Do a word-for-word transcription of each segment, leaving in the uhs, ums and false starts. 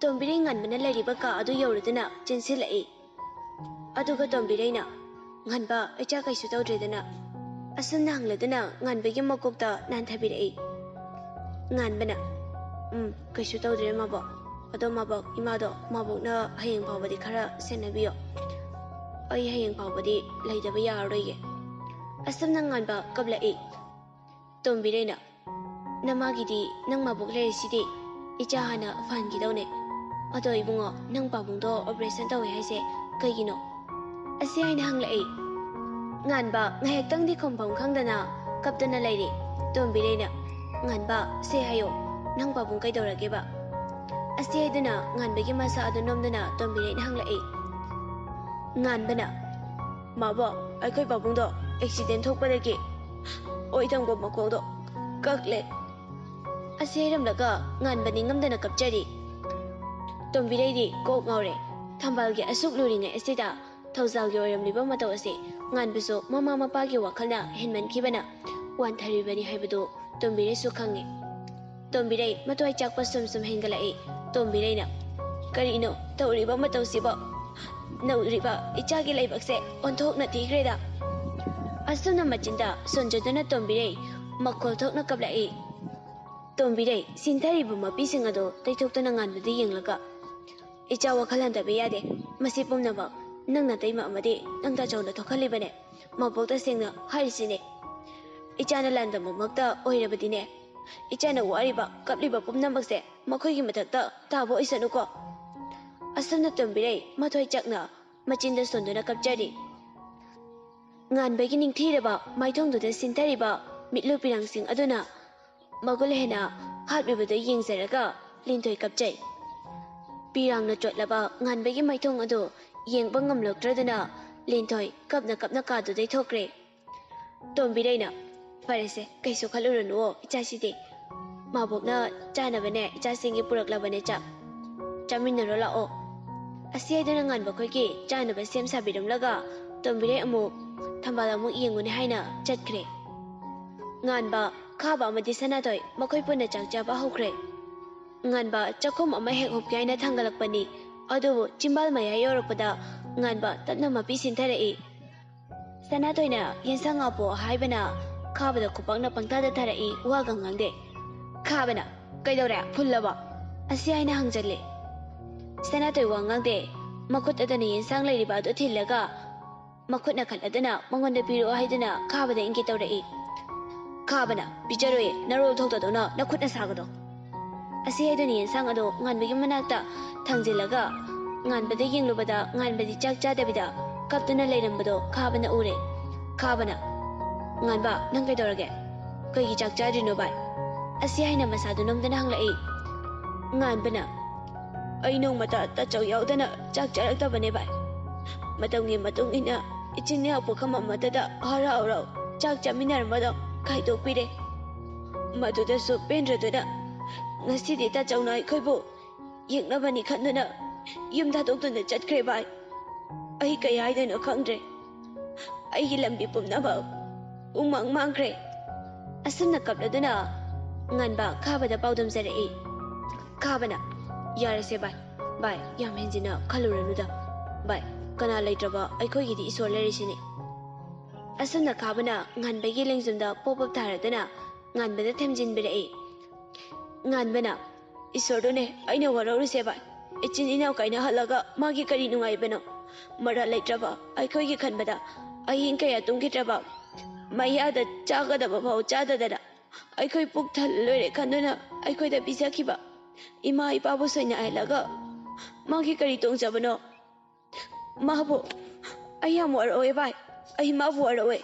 ꯇꯣꯝꯕꯤꯔꯩ ꯉꯥꯟꯕꯅ ꯂꯩꯔꯤꯕ ꯀꯥ ꯑꯗꯨ ꯌꯧꯔꯗꯨꯅ ꯆꯦꯟꯁꯤꯜꯂꯛꯏ꯫ ꯑꯗꯨꯒ ꯇꯣꯝꯕꯤꯔꯩꯅ, "ꯉꯥꯟꯕ, ꯏꯆꯥ ꯀꯩꯁꯨ ꯇꯧꯗ꯭ꯔꯦꯗꯅ?" ꯑꯁꯨꯝꯅ ꯍꯪꯂꯗꯨꯅ ꯉꯥꯟꯕꯒꯤ ꯃꯀꯣꯛꯇ ꯅꯥꯟꯊꯕꯤꯔꯛꯏ꯫ ꯉꯥꯟꯕꯅ, "ꯎꯝ, ꯀꯩꯁꯨ ꯇꯧꯗ꯭ꯔꯦ ꯃꯥꯕꯣꯛ꯫ ꯑꯗꯣ ꯃꯥꯕꯣꯛ, ꯏꯃꯥꯗꯣ ꯃꯥꯕꯣꯛꯅ ꯍꯌꯦꯡ ꯐꯥꯎꯕꯗꯤ ꯈꯔ ꯁꯦꯟꯅꯕꯤꯌꯣ꯫ ꯑꯩ ꯍꯌꯦꯡ ꯐꯥꯎꯕꯗꯤ ꯂꯩꯇꯕ ꯌꯥꯔꯔꯣꯏꯒꯦ꯫" ꯑꯁꯨꯝꯅ ꯉꯥꯟꯕ ꯀꯞꯂꯛꯏ꯫ ꯇꯣꯝꯕꯤꯔꯩꯅ, "ꯅꯃꯥꯒꯤꯗꯤ ꯅꯪ ꯃꯥꯕꯣꯛ ꯂꯩꯔꯤꯁꯤꯗꯤ, ꯏꯆꯥ ꯍꯥꯟꯅ ꯐꯍꯟꯈꯤꯗꯧꯅꯦ꯫ ꯑꯗꯣ ꯏꯕꯨꯡꯉꯣ, ꯅꯪ ꯄꯥꯕꯨꯡꯗꯣ operation ꯇꯧꯋꯦ ꯍꯥꯏꯁꯦ ꯀꯩꯒꯤꯅꯣ?" ꯑꯁꯤ ꯍꯥꯏꯅ ꯍꯪꯂꯛꯏ꯫ ꯉꯥꯟꯕ ꯉꯥꯏꯍꯥꯛꯇꯪꯗꯤ ꯈꯨꯝꯐꯝ ꯈꯪꯗꯅ ꯀꯞꯇꯅ ꯂꯩꯔꯤ꯫ ꯇꯣꯝꯕꯤꯔꯩꯅ, "ꯉꯥꯟꯕ, ꯁꯦ ꯍꯥꯏꯌꯣ, ꯅꯪ ꯄꯥꯕꯨꯡ ꯀꯩꯗꯧꯔꯒꯦꯕ?" ꯑꯁꯤ ꯍꯥꯏꯗꯨꯅ ꯉꯥꯟꯕꯒꯤ ꯃꯁꯥ ꯑꯗꯨ ꯅꯣꯝꯗꯨꯅ ꯇꯣꯝꯕꯤꯔꯩꯅ ꯍꯪꯂꯛꯏ꯫ ꯉꯥꯟꯕꯅ, "ꯃꯥꯕꯣꯛ, ꯑꯩꯈꯣꯏ ꯄꯥꯕꯨꯡꯗꯣ accident ꯊꯣꯛꯄꯗꯒꯤ ꯑꯣꯏ ꯊꯪꯕ ꯃꯈꯣꯡꯗꯣ ꯀꯛꯂꯦ꯫" ꯑꯁꯤ ꯍꯥꯏꯔꯝꯂꯒ ꯉꯥꯟꯕ ꯅꯤꯡꯉꯝꯗꯅ ꯀꯞꯆꯔꯤ꯫ ꯇꯣꯝꯕꯤꯔꯩꯗꯤ ꯀꯣꯛ ꯉꯥꯎꯔꯦ꯫ ꯊꯝꯕꯥꯜꯒꯤ ꯑꯁꯨꯛ ꯂꯨꯔꯤꯉꯩ ꯑꯁꯤꯗ ꯊꯧꯖꯥꯜꯒꯤ ꯑꯣꯏꯔꯝꯂꯤꯕ ꯃꯇꯧ ꯑꯁꯤ ꯉꯥꯟꯕꯁꯨ ꯃꯃꯥ ꯃꯄꯥꯒꯤ ꯋꯥꯈꯜꯅ ꯍꯦꯟꯃꯟꯈꯤꯕꯅ ꯋꯥꯟꯊꯔꯤꯕꯅꯤ ꯍꯥꯏꯕꯗꯨ ꯇꯣꯝꯕꯤꯔꯩꯁꯨ ꯈꯪꯉꯤ꯫ ꯇꯣꯝꯕꯤꯔꯩ ꯃꯊ꯭ꯋꯥꯏ ꯆꯥꯛꯄ ꯁꯨꯝ ꯁꯨꯝ ꯍꯦꯟꯒꯠꯂꯛꯏ꯫ ꯇꯣꯝꯕꯤꯔꯩꯅ, "ꯀꯔꯤꯅꯣ ꯇꯧꯔꯤꯕ ꯃꯇꯧꯁꯤꯕꯣ? ꯅꯧꯔꯤꯕ ꯏꯆꯥꯒꯤ ꯂꯥꯏꯕꯛꯁꯦ ꯑꯣꯟꯊꯣꯛꯅ ꯊꯤꯈ꯭ꯔꯦꯗ!" ꯑꯁꯨꯝꯅ ꯃꯆꯤꯟꯗ ꯁꯣꯟꯖꯗꯨꯅ ꯇꯣꯝꯕꯤꯔꯩ ꯃꯈꯣꯜ ꯊꯣꯛꯅ ꯀꯞꯂꯛꯏ꯫ ꯇꯣꯝꯕꯤꯔꯩ ꯁꯤꯟꯊꯔꯤꯕ ꯃꯄꯤꯁꯤꯡ ꯑꯗꯨ ꯇꯩꯊꯣꯛꯇꯨꯅ ꯉꯥꯟꯕꯗ ꯌꯦꯡꯂꯒ, "ꯏꯆꯥ ꯋꯥꯈꯜ ꯍꯟꯊꯕ ꯌꯥꯗꯦ꯫ ꯃꯁꯤ ꯄꯨꯝꯅꯃꯛ ꯅꯪ ꯅꯇꯩꯃ ꯑꯃꯗꯤ ꯅꯪ ꯇꯥꯆꯧꯅ ꯊꯣꯛꯍꯜꯂꯤꯕꯅꯦ꯫ ꯃꯕꯣꯛ ꯇꯁꯦꯡꯅ ꯍꯥꯏꯔꯤꯁꯤꯅꯦ꯫ ꯏꯆꯥꯅ ꯂꯥꯟꯗꯝꯕꯃꯛꯇ ꯑꯣꯏꯔꯕꯗꯤꯅꯦ, ꯏꯆꯥꯅ ꯋꯥꯔꯤꯕ, ꯀꯞꯂꯤꯕ ꯄꯨꯝꯅꯃꯛꯁꯦ ꯃꯈꯣꯏꯒꯤ ꯃꯊꯛꯇ ꯇꯥꯕ ꯑꯣꯏꯁꯅꯨꯀꯣ꯫" ꯑꯁꯨꯝꯅ ꯇꯣꯝꯕꯤꯔꯩ ꯃꯊ꯭ꯋꯥꯏ ꯆꯥꯛꯅ ꯃꯆꯤꯟꯗ ꯁꯣꯟꯗꯨꯅ ꯀꯞꯆꯔꯤ꯫ ꯉꯥꯟꯕꯒꯤ ꯅꯤꯡꯊꯤꯔꯕ ꯃꯥꯏꯊꯣꯡꯗꯨꯗ ꯁꯤꯟꯊꯔꯤꯕ ꯃꯤꯠꯂꯨ ꯄꯤꯔꯥꯡꯁꯤꯡ ꯑꯗꯨꯅ ꯃꯒꯨꯟ ꯍꯦꯟꯅ ꯍꯥꯞꯂꯤꯕꯗꯨ ꯌꯦꯡꯖꯔꯒ ꯂꯤꯟꯊꯣꯏ ꯀꯞꯆꯩ꯫ ꯄꯤꯔꯥꯡꯅ ꯆꯣꯠꯂꯕ ꯉꯥꯟꯕꯒꯤ ꯃꯥꯏꯊꯣꯡ ꯑꯗꯨ ꯌꯦꯡꯕ ꯉꯝꯂꯛꯇ꯭ꯔꯗꯨꯅ ꯂꯤꯟꯊꯣꯏ ꯀꯞꯅ ꯀꯞꯅ ꯀꯥꯗꯨꯗꯩ ꯊꯣꯛꯈ꯭ꯔꯦ꯫ ꯇꯣꯝꯕꯤꯔꯩꯅ, "ꯐꯔꯦꯁꯦ, ꯀꯩꯁꯨ ꯈꯜꯂꯨꯔꯅꯨꯋꯣ ꯏꯆꯥꯁꯤꯗꯤ꯫ ꯃꯥꯕꯣꯛꯅ ꯆꯥꯅꯕꯅꯦ ꯏꯆꯥꯁꯤꯡꯒꯤ ꯄꯨꯔꯛꯂꯕꯅꯦ ꯆꯥꯛ꯫ ꯆꯥꯃꯤꯟꯅꯔꯣ ꯂꯥꯛꯑꯣ꯫" ꯑꯁꯤ ꯍꯥꯏꯗꯨꯅ ꯉꯥꯟꯕ ꯈꯣꯏꯒꯤ ꯆꯥꯅꯕ ꯁꯦꯝ ꯁꯥꯕꯤꯔꯝꯂꯒ ꯇꯣꯝꯕꯤꯔꯩ ꯑꯃꯨꯛ ꯊꯝꯕꯥꯜ ꯑꯃꯨꯛ ꯌꯦꯡꯉꯨꯅꯤ ꯍꯥꯏꯅ ꯆꯠꯈ꯭ꯔꯦ꯫ ꯉꯥꯟꯕ, ꯈꯥꯕ ꯑꯃꯗꯤ ꯁꯅꯥꯊꯣꯏ ꯃꯈꯣꯏ ꯄꯨꯟꯅ ꯆꯥꯛ ꯆꯥꯕ ꯍꯧꯈ꯭ꯔꯦ꯫ ꯉꯥꯟꯕ ꯆꯥꯛꯈꯨꯝ ꯑꯃ ꯍꯦꯛ ꯍꯨꯞꯀꯦ ꯍꯥꯏꯅ ꯊꯥꯡꯒꯠꯂꯛꯄꯅꯤ꯫ ꯑꯗꯨꯕꯨ ꯆꯤꯝꯕꯥꯜ ꯃꯌꯥ ꯌꯧꯔꯛꯄꯗ ꯉꯥꯟꯕ ꯇꯞꯅ ꯃꯄꯤ ꯁꯤꯟꯊꯔꯛꯏ꯫ ꯁꯅꯥꯇꯣꯏꯅ ꯌꯦꯟꯁꯥꯡ ꯍꯥꯞꯄꯣ ꯍꯥꯏꯕꯅ ꯈꯥꯕꯗ ꯈꯨꯄꯥꯛꯅ ꯄꯪꯊꯥꯗ ꯊꯥꯔꯛꯏ, ꯋꯥꯒ ꯉꯥꯡꯗꯦ꯫ ꯈꯥꯕꯅ, "ꯀꯩꯗꯧꯔꯦ? ꯐꯨꯜꯂꯕꯣ?" ꯑꯁꯤ ꯍꯥꯏꯅ ꯍꯪꯖꯜꯂꯦ꯫ ꯁꯅꯥꯇꯣꯏ ꯋꯥ ꯉꯥꯡꯗꯦ꯫ ꯃꯈꯨꯠ ꯑꯗꯨꯅ ꯌꯦꯟꯁꯥꯡ ꯂꯩꯔꯤꯕ ꯑꯗꯨ ꯊꯤꯜꯂꯒ ꯃꯈꯨꯠꯅ ꯈꯜꯂꯗꯨꯅ ꯃꯉꯣꯟꯗ ꯄꯤꯔꯛꯑꯣ ꯍꯥꯏꯗꯨꯅ ꯈꯥꯕꯗ ꯏꯪꯒꯦ ꯇꯧꯔꯛꯏ꯫ ꯈꯥꯕꯅ, "ꯄꯤꯖꯔꯣꯏꯌꯦ, ꯅꯔꯣꯜ ꯊꯣꯛꯇꯗꯧꯅ ꯅꯈꯨꯠꯅ ꯁꯥꯒꯗꯣ!" ꯑꯁꯤ ꯍꯥꯏꯗꯨꯅ ꯌꯦꯟꯁꯥꯡ ꯑꯗꯣ ꯉꯥꯟꯕꯒꯤ ꯃꯅꯥꯛꯇ ꯊꯥꯡꯖꯤꯜꯂꯒ ꯉꯥꯟꯕꯗ ꯌꯦꯡꯂꯨꯕꯗ ꯉꯥꯟꯕꯗꯤ ꯆꯥꯛ ꯆꯥꯗꯕꯤꯗ ꯀꯞꯇꯨꯅ ꯂꯩꯔꯝꯕꯗꯣ ꯈꯥꯕꯅ ꯎꯔꯦ꯫ ꯈꯥꯕꯅ, "ꯉꯥꯟꯕ, ꯅꯪ ꯀꯩꯗꯧꯔꯒꯦ? ꯀꯩꯒꯤ ꯆꯥꯛ ꯆꯥꯗ꯭ꯔꯤꯅꯣ ꯚꯥꯏ?" ꯑꯁꯤ ꯍꯥꯏꯅ ꯃꯁꯥꯗꯨ ꯅꯣꯝꯗꯅ ꯍꯪꯂꯛꯏ꯫ ꯉꯥꯟꯕꯅ, "ꯑꯩ ꯅꯣꯡꯃꯇ ꯇꯥꯆꯧ ꯌꯥꯎꯗꯅ ꯆꯥꯛ ꯆꯥꯔꯛꯇꯕꯅꯦ ꯚꯥꯏ꯫ ꯃꯇꯝꯒꯤ ꯃꯇꯨꯡ ꯏꯟꯅ ꯏꯆꯤꯟ ꯏꯅꯥꯎ ꯄꯨꯈꯝ ꯑꯃꯠꯇꯗ ꯍꯔꯥꯎ ꯍꯔꯥꯎ ꯆꯥꯛ ꯆꯥꯃꯤꯟꯅꯔꯝꯕꯗꯣ ꯀꯥꯏꯗꯣꯛꯄꯤꯔꯦ꯫ ꯃꯗꯨꯗꯁꯨ ꯄꯦꯟꯗ꯭ꯔꯗꯨꯅ ꯉꯁꯤꯗꯤ ꯇꯥꯆꯧꯅ ꯑꯩꯈꯣꯏꯕꯨ ꯌꯦꯛꯅꯕꯅꯤ ꯈꯟꯗꯨꯅ ꯌꯨꯝ ꯊꯥꯗꯣꯛꯇꯨꯅ ꯆꯠꯈ꯭ꯔꯦ ꯚꯥꯏ꯫ ꯑꯩ ꯀꯩ ꯍꯥꯏꯗꯣꯏꯅꯣ ꯈꯪꯗ꯭ꯔꯦ꯫ ꯑꯩꯒꯤ ꯂꯝꯕꯤ ꯄꯨꯝꯅꯃꯛ ꯎꯃꯪ ꯃꯥꯡꯈ꯭ꯔꯦ꯫" ꯑꯁꯨꯝꯅ ꯀꯞꯂꯗꯨꯅ ꯉꯥꯟꯕ ꯈꯥꯕꯗ ꯄꯥꯎꯗꯝꯖꯔꯛꯏ꯫ ꯈꯥꯕꯅ, "ꯌꯥꯔꯦꯁꯦ ꯚꯥꯏ, ꯚꯥꯏ, ꯌꯥꯝ ꯍꯦꯟꯖꯤꯟꯅ ꯈꯜꯂꯨꯔꯅꯨꯗ꯫ ꯚꯥꯏ, ꯀꯅꯥ ꯂꯩꯇ꯭ꯔꯕ ꯑꯩꯈꯣꯏꯒꯤꯗꯤ ꯏꯁꯣꯔ ꯂꯩꯔꯤꯁꯤꯅꯤ꯫" ꯑꯁꯨꯝꯅ ꯈꯥꯕꯅ ꯉꯥꯟꯕꯒꯤ ꯂꯦꯡꯖꯨꯝꯗ ꯄꯣꯞ ꯄꯣꯞ ꯊꯥꯔꯗꯨꯅ ꯉꯥꯟꯕꯗ ꯊꯦꯝꯖꯤꯟꯕꯤꯔꯛꯏ꯫ ꯉꯥꯟꯕꯅ, "ꯏꯁꯣꯔꯗꯨꯅꯦ ꯑꯩꯅ ꯋꯥꯔꯧꯔꯤꯁꯦ ꯚꯥꯏ꯫ ꯏꯆꯤꯟ ꯏꯅꯥꯎ ꯀꯥꯏꯅꯍꯜꯂꯒ ꯃꯥꯒꯤ ꯀꯔꯤ ꯅꯨꯡꯉꯥꯏꯕꯅꯣ? ꯃꯔꯥꯜ ꯂꯩꯇ꯭ꯔꯕ ꯑꯩꯈꯣꯏꯒꯤ ꯈꯟꯕꯗ ꯑꯍꯤꯡ ꯀꯌꯥ ꯇꯨꯝꯈꯤꯗ꯭ꯔꯕ, ꯃꯩꯌꯥꯗ ꯆꯥꯒꯗꯕ ꯐꯥꯎ ꯆꯥꯗꯗꯅ ꯑꯩꯈꯣꯏ ꯄꯨꯛ ꯊꯜꯂ ꯂꯣꯏꯔꯦ ꯈꯟꯗꯨꯅ ꯑꯩꯈꯣꯏꯗ ꯄꯤꯖꯈꯤꯕ ꯏꯃꯥ ꯏꯄꯥꯕꯨ ꯁꯣꯏꯅꯥꯏꯍꯜꯂꯒ ꯃꯥꯒꯤ ꯀꯔꯤ ꯇꯣꯡꯖꯕꯅꯣ? ꯃꯥꯕꯨ ꯑꯩ ꯌꯥꯝ ꯋꯥꯔꯧꯋꯦ ꯚꯥꯏ, ꯑꯩ ꯃꯥꯕꯨ ꯋꯥꯔꯧꯋꯦ꯫"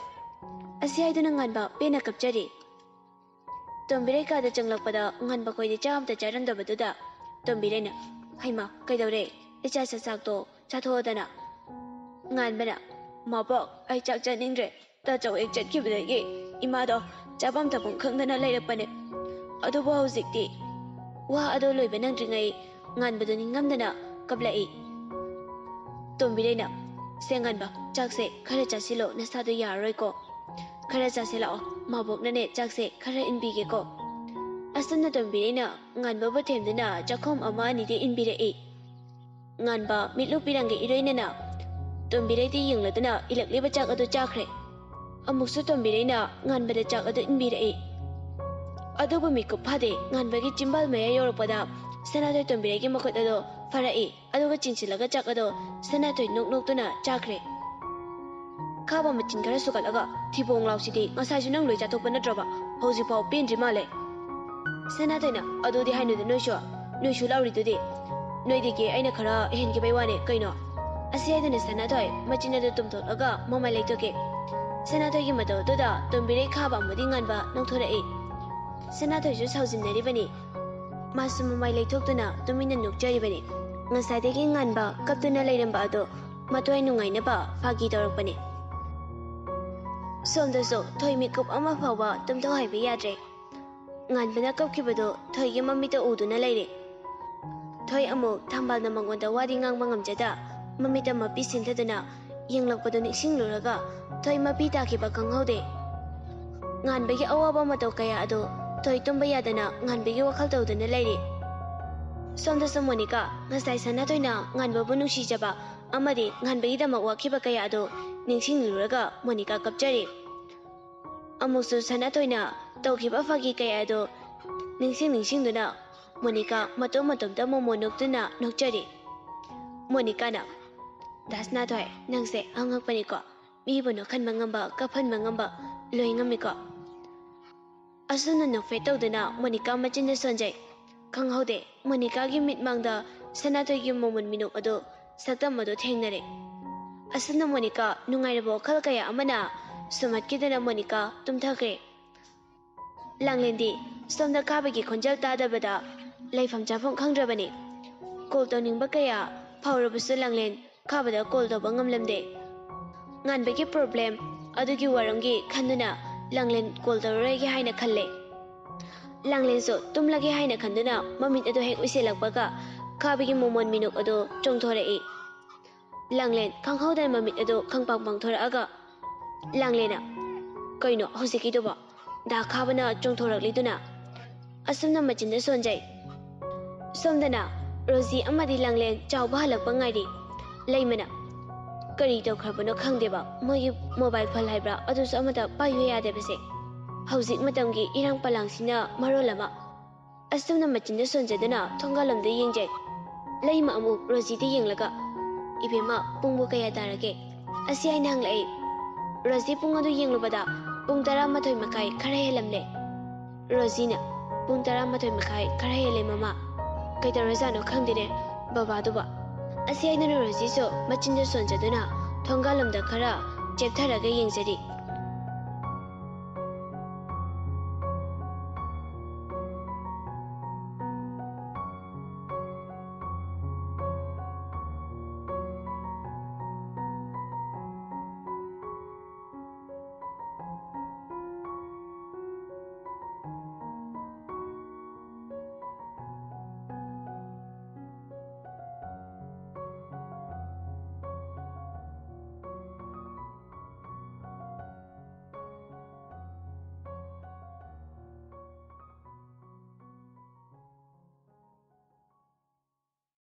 ꯑꯁꯤ ꯍꯥꯏꯗꯨꯅ ꯉꯥꯟꯕ ꯄꯦꯟꯅ ꯀꯞꯆꯔꯤ꯫ ꯇꯣꯝꯕꯤꯔꯩ ꯀꯥꯗ ꯆꯪꯂꯛꯄꯗ ꯉꯥꯟꯕ ꯈꯣꯏꯗꯤ ꯆꯥꯛ ꯑꯝꯇ ꯆꯥꯔꯝꯗꯕꯗꯨꯗ ꯇꯣꯝꯕꯤꯔꯩꯅ, "ꯍꯩꯃꯥ, ꯀꯩꯗꯧꯔꯦ? ꯏꯆꯥ ꯆꯥꯛꯆꯥꯛꯇꯣ ꯆꯥꯊꯣꯛꯑꯣꯗꯅ꯫" ꯉꯥꯟꯕꯅ, "ꯃꯥꯕꯣꯛ, ꯑꯩ ꯆꯥꯛ ꯆꯥꯅꯤꯡꯗ꯭ꯔꯦ꯫ ꯇꯥꯆꯧ ꯍꯦꯛ ꯆꯠꯈꯤꯕꯗꯒꯤ ꯏꯃꯥꯗꯣ ꯆꯥꯐꯝ ꯊꯛꯐꯝ ꯈꯪꯗꯅ ꯂꯩꯔꯛꯄꯅꯦ꯫ ꯑꯗꯨꯕꯨ ꯍꯧꯖꯤꯛꯇꯤ꯫" ꯋꯥ ꯑꯗꯣ ꯂꯣꯏꯕ ꯅꯪꯗ꯭ꯔꯤꯉꯩ ꯉꯥꯟꯕꯗꯣ ꯅꯤꯡꯉꯝꯗꯅ ꯀꯞꯂꯛꯏ꯫ ꯇꯣꯝꯕꯤꯔꯩꯅ, "ꯁꯦ ꯉꯥꯟꯕ, ꯆꯥꯛꯁꯦ ꯈꯔ ꯆꯥꯁꯤꯜꯂꯣ, ꯅꯁꯥꯗꯣ ꯌꯥꯔꯔꯣꯏꯀꯣ꯫ ꯈꯔ ꯆꯥꯁꯤꯜꯂꯛꯑꯣ, ꯃꯥꯕꯣꯛꯅꯅꯦ ꯆꯥꯛꯁꯦ ꯈꯔ ꯏꯟꯕꯤꯒꯦꯀꯣ꯫" ꯑꯁꯨꯝꯅ ꯇꯣꯝꯕꯤꯔꯩꯅ ꯉꯥꯟꯕꯕꯨ ꯊꯦꯝꯗꯨꯅ ꯆꯥꯛꯈꯨꯝ ꯑꯃ ꯑꯅꯤꯗꯤ ꯏꯟꯕꯤꯔꯛꯏ꯫ ꯉꯥꯟꯕ ꯃꯤꯠꯂꯨ ꯄꯤꯔꯪꯒ ꯏꯔꯣꯏꯅꯅ ꯇꯣꯝꯕꯤꯔꯩꯗ ꯌꯦꯡꯂꯗꯨꯅ ꯏꯜꯂꯛꯂꯤꯕ ꯆꯥꯛ ꯑꯗꯨ ꯆꯥꯈ꯭ꯔꯦ꯫ ꯑꯃꯨꯛꯁꯨ ꯇꯣꯝꯕꯤꯔꯩꯅ ꯉꯥꯟꯕꯗ ꯆꯥꯛ ꯑꯗꯨ ꯏꯟꯕꯤꯔꯛꯏ꯫ ꯑꯗꯨꯕꯨ ꯃꯤꯀꯨꯞ ꯐꯥꯗꯦ, ꯉꯥꯟꯕꯒꯤ ꯆꯤꯝꯕꯥꯜ ꯃꯌꯥ ꯌꯧꯔꯛꯄꯗ ꯁꯅꯥꯊꯣꯏ ꯇꯣꯝꯕꯤꯔꯩꯒꯤ ꯃꯈꯨꯠ ꯑꯗꯨ ꯐꯥꯔꯛꯏ꯫ ꯑꯗꯨꯒ ꯆꯤꯟꯁꯤꯜꯂꯒ ꯆꯥꯛ ꯑꯗꯣ ꯁꯅꯥꯊꯣꯏ ꯅꯣꯛ ꯅꯣꯛꯇꯨꯅ ꯆꯥꯈ꯭ꯔꯦ꯫ ꯈꯥꯕ ꯃꯆꯤꯟ ꯈꯔ ꯁꯨꯒꯠꯂꯒ, "ꯊꯤꯕꯣꯡ ꯂꯥꯎꯁꯤꯗꯤ ꯉꯁꯥꯏꯁꯨ ꯅꯪ ꯂꯣꯏ ꯆꯥꯊꯣꯛꯄ ꯅꯠꯇ꯭ꯔꯣꯕ? ꯍꯧꯖꯤꯛꯐꯥꯎ ꯄꯦꯟꯗ꯭ꯔꯤ ꯃꯥꯜꯂꯦ꯫" ꯁꯅꯥꯊꯣꯏꯅ, "ꯑꯗꯨꯗꯤ ꯍꯥꯏꯅꯨꯗ ꯅꯣꯏꯁꯨ, ꯅꯣꯏꯁꯨ ꯂꯥꯎꯔꯤꯗꯨꯗꯤ꯫ ꯅꯣꯏꯗꯒꯤ ꯑꯩꯅ ꯈꯔ ꯍꯦꯟꯈꯤꯕꯩ ꯋꯥꯅꯦ ꯀꯩꯅꯣ?" ꯑꯁꯤ ꯍꯥꯏꯗꯨꯅ ꯁꯅꯥꯊꯣꯏ ꯃꯆꯤꯟ ꯑꯗꯨ ꯇꯨꯝꯊꯣꯛꯂꯒ ꯃꯃꯥꯏ ꯂꯩꯊꯣꯛꯀꯦ꯫ ꯁꯅꯥꯊꯣꯏꯒꯤ ꯃꯇꯧ ꯑꯗꯨꯗ ꯇꯣꯝꯕꯤꯔꯩ ꯈꯥꯕ ꯑꯃꯗꯤ ꯉꯥꯟꯕ ꯅꯣꯛꯊꯣꯔꯛꯏ꯫ ꯁꯅꯥꯊꯣꯏꯁꯨ ꯁꯥꯎꯖꯤꯟꯅꯔꯤꯕꯅꯤ꯫ ꯃꯥꯁꯨ ꯃꯃꯥꯏ ꯂꯩꯊꯣꯛꯇꯨꯅ ꯇꯨꯃꯤꯟꯅ ꯅꯣꯛꯆꯔꯤꯕꯅꯤ꯫ ꯉꯁꯥꯏꯗꯒꯤ ꯉꯥꯟꯕ ꯀꯞꯇꯨꯅ ꯂꯩꯔꯝꯕ ꯑꯗꯣ ꯃꯊ꯭ꯋꯥꯏ ꯅꯨꯡꯉꯥꯏꯅꯕ ꯐꯥꯒꯤ ꯇꯧꯔꯛꯄꯅꯤ꯫ ꯁꯣꯝꯗꯁꯨ ꯊꯣꯏ ꯃꯤꯀꯨꯞ ꯑꯃ ꯐꯥꯎꯕ ꯇꯨꯝꯊꯣꯛ ꯍꯥꯏꯕ ꯌꯥꯗ꯭ꯔꯦ꯫ ꯉꯥꯟꯕꯅ ꯀꯞꯈꯤꯕꯗꯨ ꯊꯣꯏꯒꯤ ꯃꯃꯤꯠꯇ ꯎꯗꯨꯅ ꯂꯩꯔꯦ꯫ ꯊꯣꯏ ꯑꯃꯨꯛ ꯊꯝꯕꯥꯜꯅ ꯃꯉꯣꯟꯗ ꯋꯥꯗꯤ ꯉꯥꯡꯕ ꯉꯝꯖꯗ ꯃꯃꯤꯠꯇ ꯃꯄꯤ ꯁꯤꯟꯊꯗꯨꯅ ꯌꯦꯡꯂꯛꯄꯗꯨ ꯅꯤꯡꯁꯤꯡꯂꯨꯔꯒ ꯊꯣꯏ ꯃꯄꯤ ꯇꯥꯈꯤꯕ ꯈꯪꯍꯧꯗꯦ꯫ ꯉꯥꯟꯕꯒꯤ ꯑꯋꯥꯕ ꯃꯇꯧ ꯀꯌꯥ ꯑꯗꯨ ꯊꯣꯏ ꯇꯨꯝꯕ ꯌꯥꯗꯅ ꯉꯥꯟꯕꯒꯤ ꯋꯥꯈꯜ ꯇꯧꯗꯨꯅ ꯂꯩꯔꯤ꯫ ꯁꯣꯝꯗꯁꯨ ꯃꯣꯅꯤꯀꯥ ꯉꯁꯥꯏ ꯁꯅꯥꯊꯣꯏꯅ ꯉꯥꯟꯕꯕꯨ ꯅꯨꯡꯁꯤꯖꯕ ꯑꯃꯗꯤ ꯉꯥꯟꯕꯒꯤꯗꯃꯛ ꯋꯥꯈꯤꯕ ꯀꯌꯥ ꯑꯗꯨ ꯅꯤꯡꯁꯤꯡꯂꯨꯔꯒ ꯃꯣꯅꯤꯀꯥ ꯀꯞꯆꯔꯤ꯫ ꯑꯃꯨꯛꯁꯨ ꯁꯅꯥꯊꯣꯏꯅ ꯇꯧꯈꯤꯕ ꯐꯥꯒꯤ ꯀꯌꯥ ꯑꯗꯨ ꯅꯤꯡꯁꯤꯡ ꯅꯤꯡꯁꯤꯡꯗꯨꯅ ꯃꯣꯅꯤꯀꯥ ꯃꯇꯣꯝ ꯃꯇꯣꯝꯇ ꯃꯣꯃꯣꯟ ꯅꯣꯛꯇꯨꯅ ꯅꯣꯛꯆꯔꯤ꯫ ꯃꯣꯅꯤꯀꯥꯅ, "ꯗꯥ ꯁꯅꯥꯊꯣꯏ, ꯅꯪꯁꯦ ꯑꯉꯛꯄꯅꯤꯀꯣ꯫ ꯃꯤꯕꯨ ꯅꯣꯛꯍꯟꯕ ꯉꯝꯕ, ꯀꯞꯍꯟꯕ ꯉꯝꯕ ꯂꯣꯏ ꯉꯝꯃꯤꯀꯣ꯫" ꯑꯁꯨꯝꯅ ꯅꯣꯛꯐꯦꯠ ꯇꯧꯗꯨꯅ ꯃꯣꯅꯤꯀꯥ ꯃꯆꯤꯟꯗ ꯁꯣꯟꯖꯩ꯫ ꯈꯪꯍꯧꯗꯦ, ꯃꯣꯅꯤꯀꯥꯒꯤ ꯃꯤꯠꯃꯥꯡꯗ ꯁꯅꯥꯊꯣꯏꯒꯤ ꯃꯣꯃꯣꯟ ꯃꯤꯅꯣꯛ ꯑꯗꯨ, ꯁꯛꯇꯝ ꯑꯗꯨ ꯊꯦꯡꯅꯔꯦ꯫ ꯑꯁꯨꯝꯅ ꯃꯣꯅꯤꯀꯥ ꯅꯨꯡꯉꯥꯏꯔꯕ ꯋꯥꯈꯜ ꯀꯌꯥ ꯑꯃꯅ ꯁꯨꯝꯍꯠꯈꯤꯗꯨꯅ ꯃꯣꯅꯤꯀꯥ ꯇꯨꯝꯊꯈ꯭ꯔꯦ꯫ ꯂꯥꯡꯂꯦꯟꯗꯤ ꯁꯣꯝꯗ ꯈꯥꯕꯒꯤ ꯈꯣꯟꯖꯦꯜ ꯇꯥꯗꯕꯗ ꯂꯩꯐꯝ ꯆꯥꯐꯝ ꯈꯪꯗ꯭ꯔꯕꯅꯤ꯫ ꯀꯣꯜ ꯇꯧꯅꯤꯡꯕ ꯀꯌꯥ ꯐꯥꯎꯔꯕꯁꯨ ꯂꯥꯡꯂꯦꯟ ꯈꯥꯕꯗ ꯀꯣꯜ ꯇꯧꯕ ꯉꯝꯂꯝꯗꯦ꯫ ꯉꯥꯟꯕꯒꯤ ꯄ꯭ꯔꯣꯕ꯭ꯂꯦꯝ ꯑꯗꯨꯒꯤ ꯋꯥꯔꯝꯒꯤ ꯈꯟꯗꯨꯅ ꯂꯥꯡꯂꯦꯟ ꯀꯣꯜ ꯇꯧꯔꯔꯣꯏꯒꯦ ꯍꯥꯏꯅ ꯈꯜꯂꯦ꯫ ꯂꯥꯡꯂꯦꯟꯁꯨ ꯇꯨꯝꯂꯒꯦ ꯍꯥꯏꯅ ꯈꯟꯗꯨꯅ ꯃꯃꯤꯠ ꯑꯗꯨ ꯍꯦꯛ ꯎꯏꯁꯤꯜꯂꯛꯄꯒ ꯈꯥꯕꯒꯤ ꯃꯣꯃꯣꯟ ꯃꯤꯅꯣꯛ ꯑꯗꯨ ꯆꯣꯡꯊꯣꯔꯛꯏ꯫ ꯂꯥꯡꯂꯦꯟ ꯈꯪꯍꯧꯗꯅ ꯃꯃꯤꯠ ꯑꯗꯨ ꯈꯪꯄꯥꯡ ꯄꯥꯡꯊꯣꯔꯛꯑꯒ ꯂꯥꯡꯂꯦꯟꯅ, "ꯀꯩꯅꯣ ꯍꯧꯖꯤꯛꯀꯤꯗꯨꯕꯣ? ꯗꯥ ꯈꯥꯕꯅ ꯆꯣꯡꯊꯣꯔꯛꯂꯤꯗꯨꯅ?" ꯑꯁꯨꯝꯅ ꯃꯆꯤꯟꯗ ꯁꯣꯟꯖꯩ꯫ ꯁꯣꯝꯗꯅ ꯔꯣꯖꯤ ꯑꯃꯗꯤ ꯂꯥꯡꯂꯦꯟ ꯆꯥꯎꯕ ꯍꯜꯂꯛꯄ ꯉꯥꯏꯔꯤ꯫ ꯂꯩꯃꯅ, "ꯀꯔꯤ ꯇꯧꯈ꯭ꯔꯕꯅꯣ ꯈꯪꯗꯦꯕ, ꯃꯣꯏꯒꯤ ꯃꯣꯕꯥꯏꯜ ꯐꯣꯟ ꯍꯥꯏꯕ꯭ꯔꯥ, ꯑꯗꯨꯁꯨ ꯑꯃꯠꯇ ꯄꯥꯏꯕ ꯌꯥꯗꯕꯁꯦ꯫ ꯍꯧꯖꯤꯛ ꯃꯇꯝꯒꯤ ꯏꯔꯥꯡ ꯄꯂꯥꯡꯁꯤꯅ ꯃꯔꯣꯜ ꯑꯃ"꯫ ꯑꯁꯨꯝꯅ ꯃꯆꯤꯟꯗ ꯁꯣꯟꯖꯗꯨꯅ ꯊꯣꯡꯒꯥꯜꯂꯣꯝꯗ ꯌꯦꯡꯖꯩ꯫ ꯂꯩꯃ ꯑꯃꯨꯛ ꯔꯣꯖꯤꯗ ꯌꯦꯡꯂꯒ, "ꯏꯕꯦꯝꯃ, ꯄꯨꯡꯕꯨ ꯀꯌꯥ ꯇꯥꯔꯒꯦ?" ꯑꯁꯤ ꯍꯥꯏꯅ ꯍꯪꯂꯛꯏ꯫ ꯔꯣꯖꯤ ꯄꯨꯡ ꯑꯗꯨ ꯌꯦꯡꯂꯨꯕꯗ ꯄꯨꯡ ꯇꯔꯥꯃꯥꯊꯣꯏ ꯃꯈꯥꯏ ꯈꯔ ꯍꯦꯜꯂꯝꯂꯦ꯫ ꯔꯣꯖꯤꯅ, "ꯄꯨꯡ ꯇꯔꯥꯃꯥꯊꯣꯏ ꯃꯈꯥꯏ ꯈꯔ ꯍꯦꯜꯂꯦ, ꯃꯃꯥ꯫ ꯀꯩꯗꯧꯔꯖꯥꯠꯅꯣ ꯈꯪꯗꯦꯅꯦ ꯕꯕꯥꯗꯨꯕ"꯫ ꯑꯁꯤ ꯍꯥꯏꯗꯨꯅ ꯔꯣꯖꯤꯁꯨ ꯃꯆꯤꯟꯗ ꯁꯣꯟꯖꯗꯨꯅ ꯊꯣꯡꯒꯥꯜꯂꯣꯝꯗ ꯈꯔ ꯆꯦꯞꯊꯔꯒ ꯌꯦꯡꯖꯔꯤ꯫